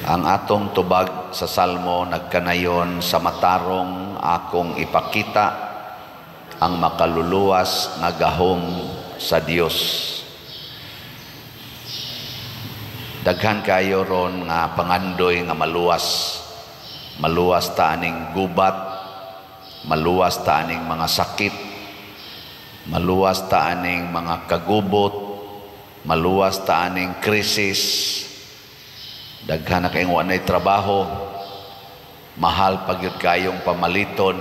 Ang atong tubag sa Salmo nagkanayon, "Sa matarong akong ipakita ang makaluluwas nga gahom sa Dios." Daghan kayo ron nga pangandoy nga maluwas. Maluwas ta aning gubat, maluwas ta aning mga sakit, maluwas ta aning mga kagubot, maluwas ta aning krisis. Daghan na kayong wanay trabaho, mahal pa gyud kayong pamaliton.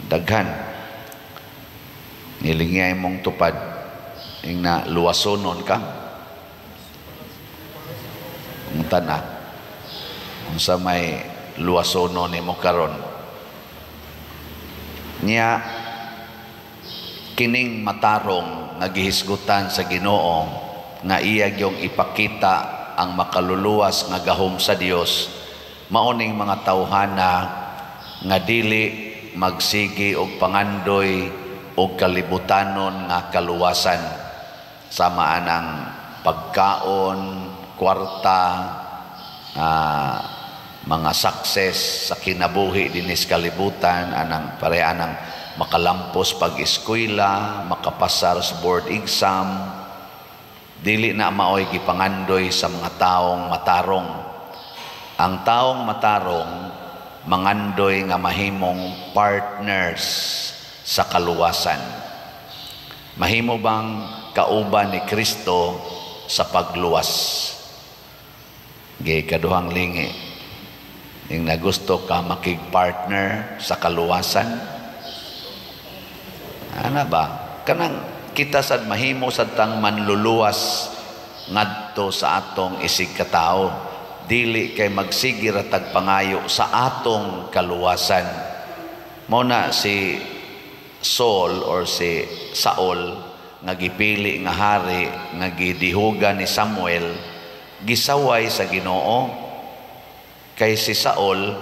Daghan. Nilingay mong tupad, ing na luwasonon ka. Kung tana, unsa may luwasonon nimo karon. Nya kining matarong nga gihisgutan sa Ginoo nga iya gyung ipakita ang makaluluwas nga gahom sa Dios, mao ning mga tawhana nga dili magsigi og pangandoy og kalibutanon nga kaluwasan, sama anang pagkaon, kwarta, mga success sa kinabuhi dinis kalibutan, anang pareha anang makalampos pag-eskwela, makapasar sa board exam. Dili na maoy gipangandoy sa mga taong matarong. Ang taong matarong mangandoy nga mahimong partners sa kaluwasan. Mahimo bang kauban ni Kristo sa pagluwas? Gi kaduhang lingi. Ning nagusto ka makig-partner sa kaluwasan? Ana ba? Kanang kita sad mahimo sad tang manluluwas ngadto sa atong isig katao, dili kay magsige ra tag pangayo sa atong kaluwasan. Mao na si Saul or si Saul nga gipili nga hari nga gidihugan ni Samuel, gisaway sa Ginoo kay si Saul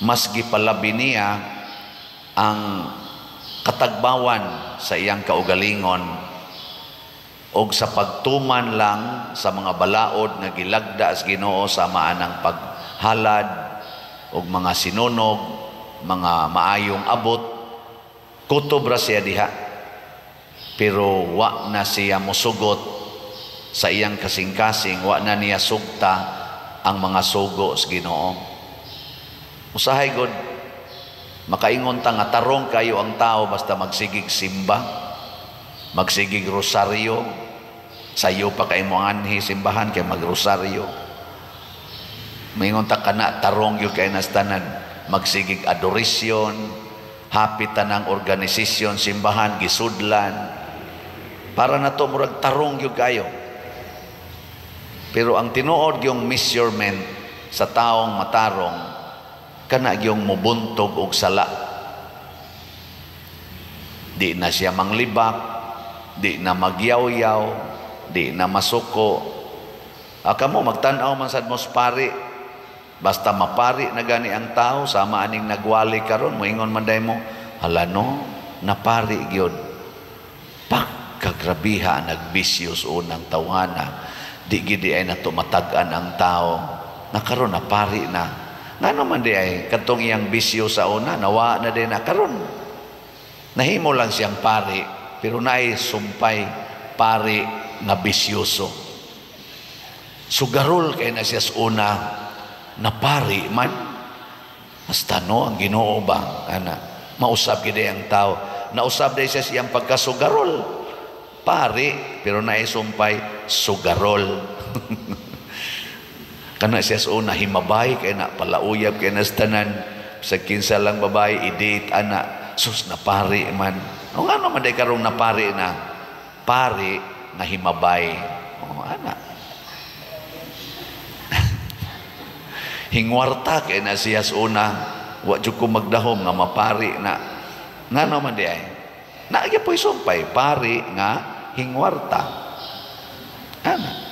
mas gipalabi niya ang katagbawan sa iyang kaugalingon og sa pagtuman lang sa mga balaod nga gilagda sa Ginoo, sama anang paghalad og mga sinunog, mga maayong abot, kutob ra siya diha. Pero wa na siya mosugot sa iyang kasing-kasing, wa na niya sugta ang mga sugo sa Ginoo. Usahay god makaingon ta nga tarong kayo ang tao basta magsigig simba, magsigig rosaryo, sayo pa kay mo anhi simbahan kay magrosaryo. Maingon ta kana tarong gyud kay nastanan, magsigig adoration, happy tanang organisasyon simbahan gisudlan. Para na to murag tarong gyud kayo. Pero ang tinuod yung measurement sa taong matarong, kana gyung mubuntog og sala. Di na siya manglibak, di na magyawyaw, di na masuko. Aka mo magtan-aw man sad mo sa pari, basta mapari na gani ang tao, sama aning nagwali karon, moingon man day mo, "Hala no, napari gyud. Pagkagrabiha nagbisyo sa unang tawhana, di gid ay nato matag-an ang tao. Nakaron napari na." Ngano man di ay kadtong iyang bisyo sa una nawa na din na karon. Nahimo lang siyang pari, pero naay sumpay, pari nga bisyoso. Sugarol kay na siya sa una, na pari man. Basta no, ang Ginoo ba ana mausab gid ang tao. Nausab day siya siyang pagkasugarol. Pari pero naay sumpay, sugarol. Kana siya sa una himabay kay na, palauyab kay na sa tanan, sa kinsa lang babae i-date ana, sus, napari man. O ngano man day karong napari na, pari nga himabay. O ana. Hingwarta kay na siya sa una, wa jud ko magdahom nga mapari na. Ngano man di ay? Naagya po'y sumpay, pari nga hingwarta. Ana.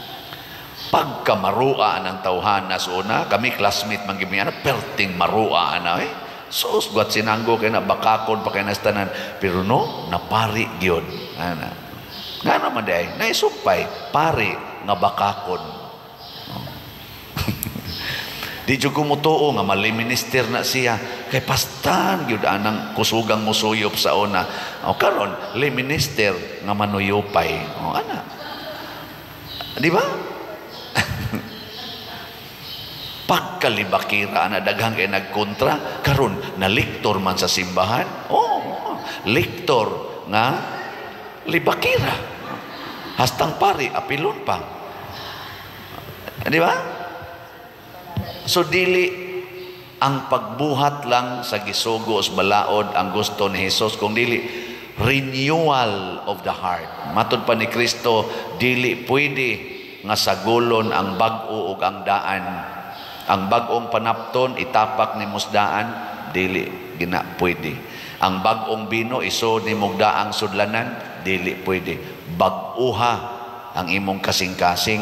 Pagkamarua ng tawhana sa una, kami classmate man gimi ana, perting marua ana eh. Sus, guat sinanggo kay na, bakakon pa kay nastanan. Pero no, napari gyud. Ana. Ngano man di ay? Naisumpay, pari nga bakakon. Di jud ko motuo nga mali minister na siya kay pastan gyud anang kusugang musuyop sa una. O karon lay minister nga manuyopay. O ana. Di ba? Pagkalibakira na daghang kay nagkontra karon na lektor man sa simbahan. Oh, lektor nga libakira. Hastang pari apilon pa. Di ba? So dili ang pagbuhat lang sa gisugo sa balaod ang gusto ni Hesus, kung dili renewal of the heart. Matod pa ni Kristo, dili pwede nga sagulon ang bag-o ug ang daan. Ang bag-ong panapton itapak ni musdaan, dili gina pwede. Ang bag-ong bino isod ni mugdaang sudlanan, dili pwede. Bag-uha ang imong kasing-kasing.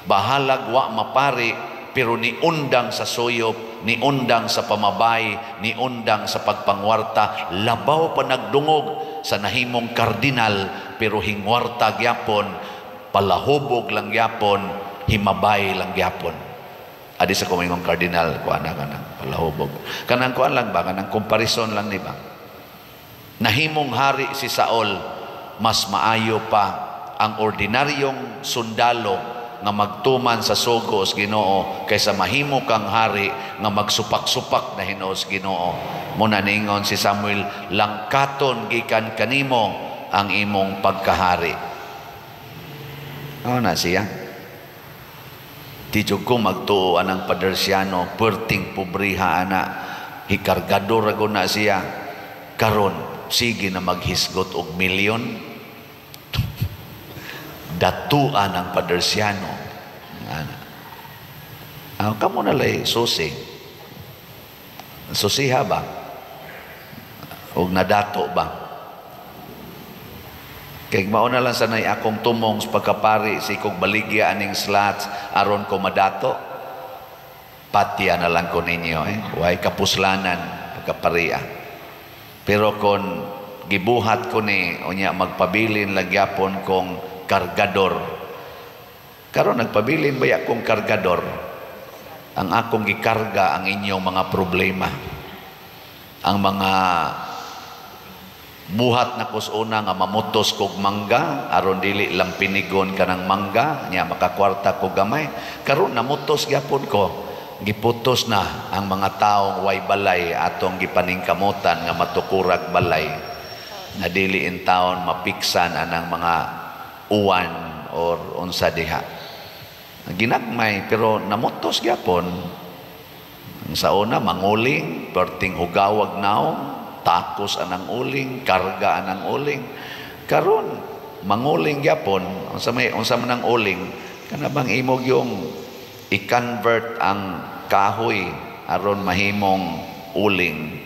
Bahalag wa mapari, pero niundang sa suyop, niundang sa pamabay, niundang sa pagpangwarta, labaw pa nagdungog sa nahimong kardinal, pero hingwarta gyapon, palahubog lang gyapon, himabay lang gyapon. Adi sa kumingong kardinal, kuan na kanang palahubog. Kanang kuan lang ba, kanang comparison lang ni ba? Nahimong hari si Saul, mas maayo pa ang ordinaryong sundalo nga magtuman sa sugo sa Ginoo kaysa mahimo kang hari nga magsupak-supak na hinuos Ginoo. Muna ningon si Samuel, langkaton gikan kanimo ang imong pagkahari. Ano na siya? Di jud ko magtuo anang Padersiano, perting pobriha ana, hikargador rago na siya. Karon sige na maghisgot og milyon. Datuan ang Padersiano. Ana. Ah, kamo na lay susi. Susiha ba? Og nadato ba? Kay mao na lang sanay akong tumong sa pagkapari si kog baligya aning slots aron ko madato. Patya na lang ko ninyo eh. Way kapuslanan pagkaparia. Pero kon gibuhat ko ni unya magpabilin lang gyapon kong kargador. Karon nagpabilin ba akong kargador? Ang akong gikarga ang inyong mga problema. Ang mga buhat na kusuna nga mamutos kog mangga aron dili lang pinigon kanang mangga nya makakwarta ko gamay. Karon namutos gyapon ko, giputos na ang mga taong way balay atong gipaningkamutan nga matukurag balay na dili in taon mapiksan anang mga uwan or unsa diha. Ginagmay pero namutos gyapon. Sa una manguling, perting hugawag naong, takos anang uling, karga anang uling. Karon manguling gyapon, unsa may unsa man ang uling, kana bang imog yung i-convert ang kahoy aron mahimong uling.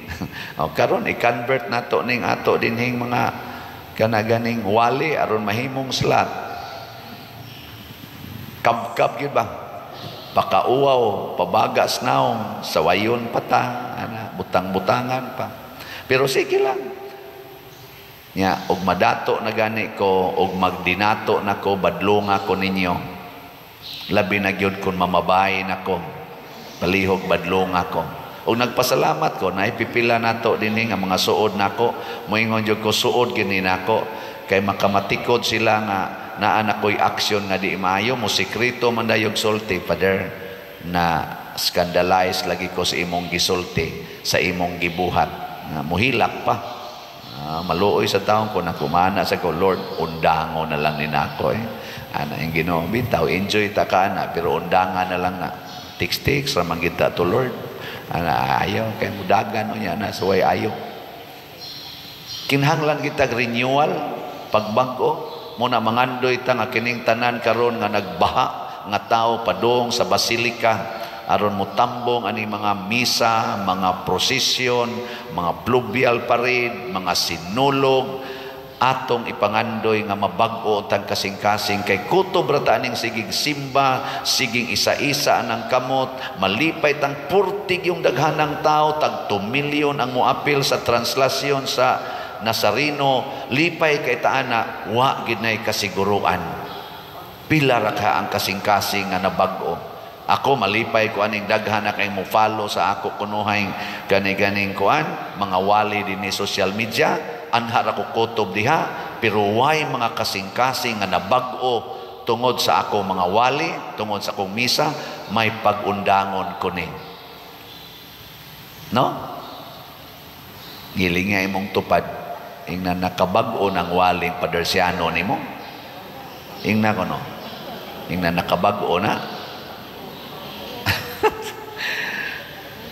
O karon i-convert nato ning ato dinhing mga kana ganing wali aron mahimong slat. Kabkab gyud ba? Pakauwaw, pabagas naong, sawayon pata, ana, butang-butangan pa. Pero sige lang. Nya, og madato na gani ko, og magdinato na ko, badlonga ko ninyo. Labi na gyud kun mamabay na ko, palihog badlonga ko. Og nagpasalamat ko, naipipila nato dinhi nga mga suod nako, moingon jud ko suod gini nako kay makamatikod sila nga naa na ko'y aksyon nga di maayo, mo sekreto man dayog sulti, Father, na scandalize lagi ko sa imong gisulti, sa imong gibuhat. Na muhilak pa. Maluoy sa taong ko na kumana sa ko, Lord, undango na lang ni nako eh. Ana yung Ginoo, bitaw, enjoy ta ka na, pero undangan na lang na. Tiks-tiks, ramang kita to Lord. Ana, ayaw, kay mudagan o niya na, suway ayaw. Kinahanglan kita renewal, pagbag-o, muna mangandoy ta nga kining tanan karon nga nagbaha nga tao padung sa basilika aron motambong ani mga misa, mga prosesyon, mga pluvial parade, mga sinulog, atong ipangandoy nga mabag-o tang kasing-kasing kay kutob ra ta aning sigig simba, siging isa-isa anang kamot, malipay tang purtig yung daghanang tao, tag 2 milyon ang moapil sa translasyon sa Nazareno, lipay kay taana, wa gid nay kasiguruan. Pila ra ka ang kasing-kasing nga nabag-o. Ako malipay ko aning daghan na kay mo follow sa ako kunuhay kani-ganing kuan mga wali dinhi social media, anha ra ko kutob diha, pero way mga kasing-kasing nga nabag-o tungod sa ako mga wali, tungod sa akong misa, may pag-undangon ko ni. No? Giling nga imong tupad, ingna nakabag-o ng waling Padersiano nimo. Ingna ko no. Ingna nakabag-o na.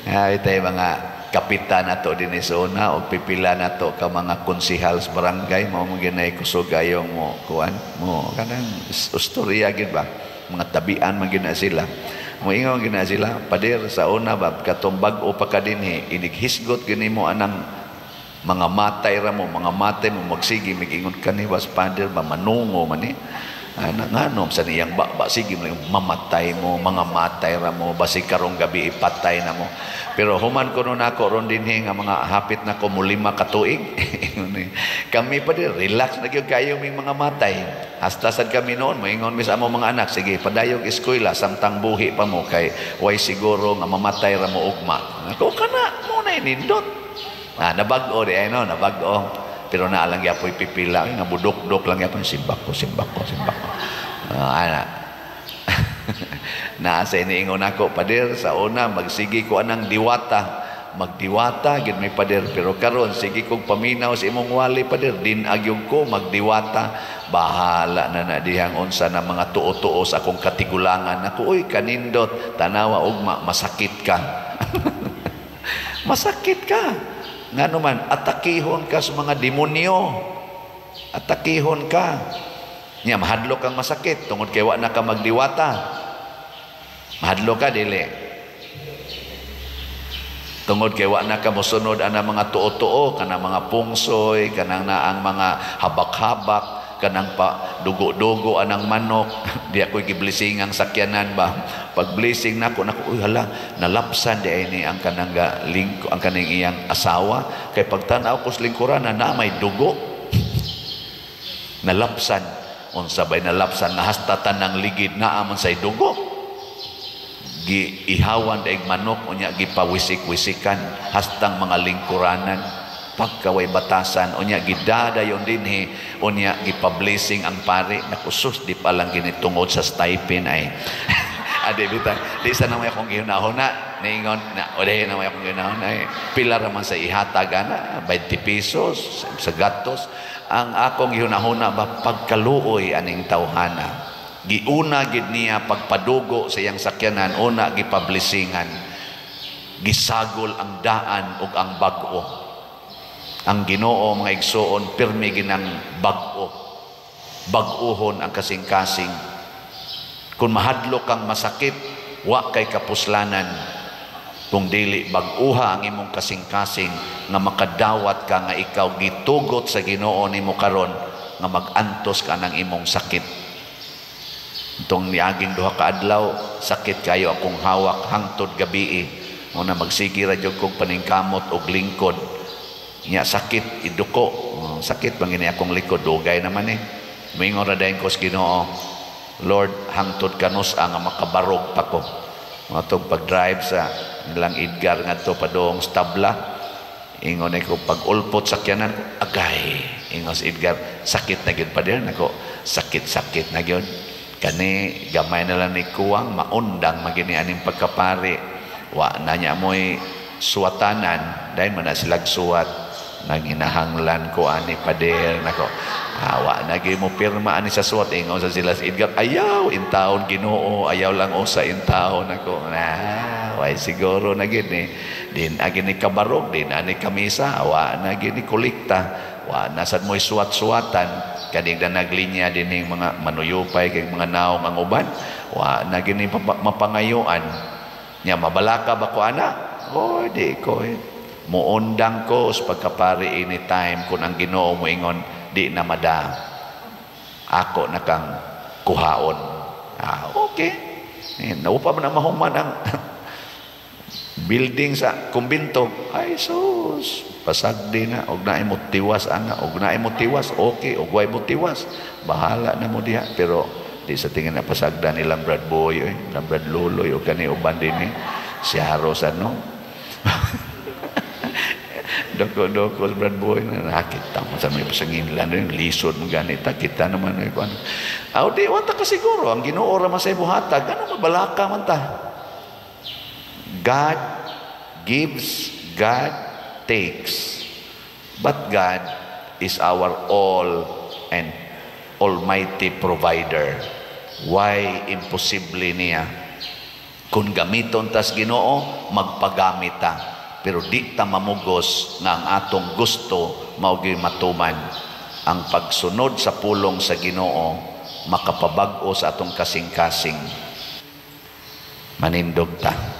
Ay tayo mga kapitan nato dinhi sa una o pipila nato ka mga konsihal sa barangay mao mo ginay kusog ayong mo kuan mo kanang istorya gid ba, mga tabian man gid na sila. Moingon gid na sila, "Pader, sa una ba katong bag-o pa ka dinhi, inighisgot gini mo anang mga matay ra mo, mga matay mo magsige migingon kani was pader ba manungo man ni." Ana nganom sa niyang ba sige mamatay mo, mga matay ra mo, basig karong gabi ipatay na mo. Pero human ko nun ako ron dinhi nga mga hapit na ko mulima ka tuig. Kami pa din relax na gyud kayo ming mga matay. Hasta sad kami noon moingon mi sa among mga anak, sige padayog eskwela samtang buhi pa mo kay way siguro nga mamatay ra mo ugma. Ako kana mo na nindot. Ah, nabag-o di ay no, nabag-o. Pero naa lang gyapoy pipila nga budok-dok lang gyapon simbak ko, simbak ko, simbak ko. Ana. Naa sa iniingon ako, "Pader, sa una magsige ko anang diwata." Magdiwata gid may pader, pero karon sige kog paminaw sa imong wali, pader, din-ag gyud ko magdiwata. Bahala na na dihang unsa na mga tuo-tuo sa akong katigulangan. Ako, uy, kanindot, tanawa ugma masakit ka. Masakit ka. Ngano man, atakihon ka sa mga demonyo. Atakihon ka. Nya mahadlok kang masakit tungod kay wa na ka magdiwata. Mahadlok ka dili. Tungod kay wa na ka mosunod ana mga tuo-tuo, kanang mga pungsoy, kanang naang mga habak-habak, kanang pa dugo-dugo anang manok. Di ako giblessing ang sakyanan ba. Pag blessing nako nako, uy hala, nalapsan di ay ni ang kanang lingko ang kaning iyang asawa kay pagtan-aw ko sa lingkuran na may dugo. Nalapsan, unsa bay nalapsan nga hasta tanang ligid naa man say dugo. Giihawan daig manok unya gipawisik-wisikan hastang mga lingkuranan pagkaway batasan unya gidadayon dinhi unya gipa-blessing ang pari. Naku sus, di pa lang gini tungod sa stipend ay. Adi bitaw di sa na may akong gihunahuna niingon na ode na may akong gihunahuna ay pila ra man sa ihatag ana 20 pesos sa gatos. Ang akong gihunahuna ba pagkaluoy aning tawhana, giuna gid niya pagpadugo sa iyang sakyanan, una gipablessingan, gisagol ang daan ug ang bag-o. Ang Ginoo mga igsoon pirmi ginang bag-o, bag-ohon ang kasing-kasing. Kung mahadlok kang masakit, wa kay kapuslanan kung dili bag-uha ang imong kasing-kasing nga makadawat ka nga ikaw gitugot sa Ginoo nimo karon nga mag-antos ka ng imong sakit. Itong niaging duha ka adlaw, sakit kayo akong hawak hangtod gabii. Muna magsige ra jud kog paningkamot og lingkod. Nya sakit iduko, sakit man gini akong likod, dugay naman eh. Moingon ra dayon ko sa Ginoo, "Lord, hangtod kanus ang makabarog pa ko." Matong pag-drive sa nilang Edgar ngadto padung stabla, ingon ko pag ulpot sakyanan, agay, ingon si Edgar, sakit na gyud pa dir nako, sakit-sakit na gyud. Kani gamay na lang ni kuwang maundang magini aning pagkapari. Wa na niya mo'y suwatanan dahil man na silag suwat nanginahanglan ko ani pader nako. Wa na gyud mo pirma ani sa suwat, ingon sa sila si Edgar, ayaw intawon Ginoo, ayaw lang usa intawon nako. Na way siguro na gid ni din agi ni kabarog din ani kamisa, wa na gid ni kolekta, wa na sad mo'y suwat-suwatan. Kaning na naglinya din ning mga manuyupay kay mga naong ang uban, wa na gini mapangayuan nya. Mabalaka ba ko ana? Oh, di ko eh. Muundang ko sa pagkapari anytime kung ang Ginoo moingon di na mada, ako na kang kuhaon. Ah, okay. Eh, naupa man ang mahuman ang building sa kumbinto. Ay sus, pasagdi na og naay mo tiwas ana, og naay mo tiwas, okay, og way mo tiwas, bahala na mo diha, pero Di sa tingin na pasagdan nilang Brad Boy, eh, nilang Brad Luloy, o kani uban din eh. Si Haros ano. Doko-doko Brad Boy na nakita mo sa may pasanginlan yung lisod mo ganita kita naman ay kuan. Aw di wa ta kasiguro ang Ginoo ra man sa buhatag, ano mabalaka man ta. God gives, God takes. But God is our all and almighty provider. Why imposible niya? Kung gamiton tas Ginoo, magpagamit ta. Pero di ta mamugos nga ang atong gusto mao gyud matuman. Ang pagsunod sa pulong sa Ginoo makapabag-o sa atong kasing-kasing. Manindog ta.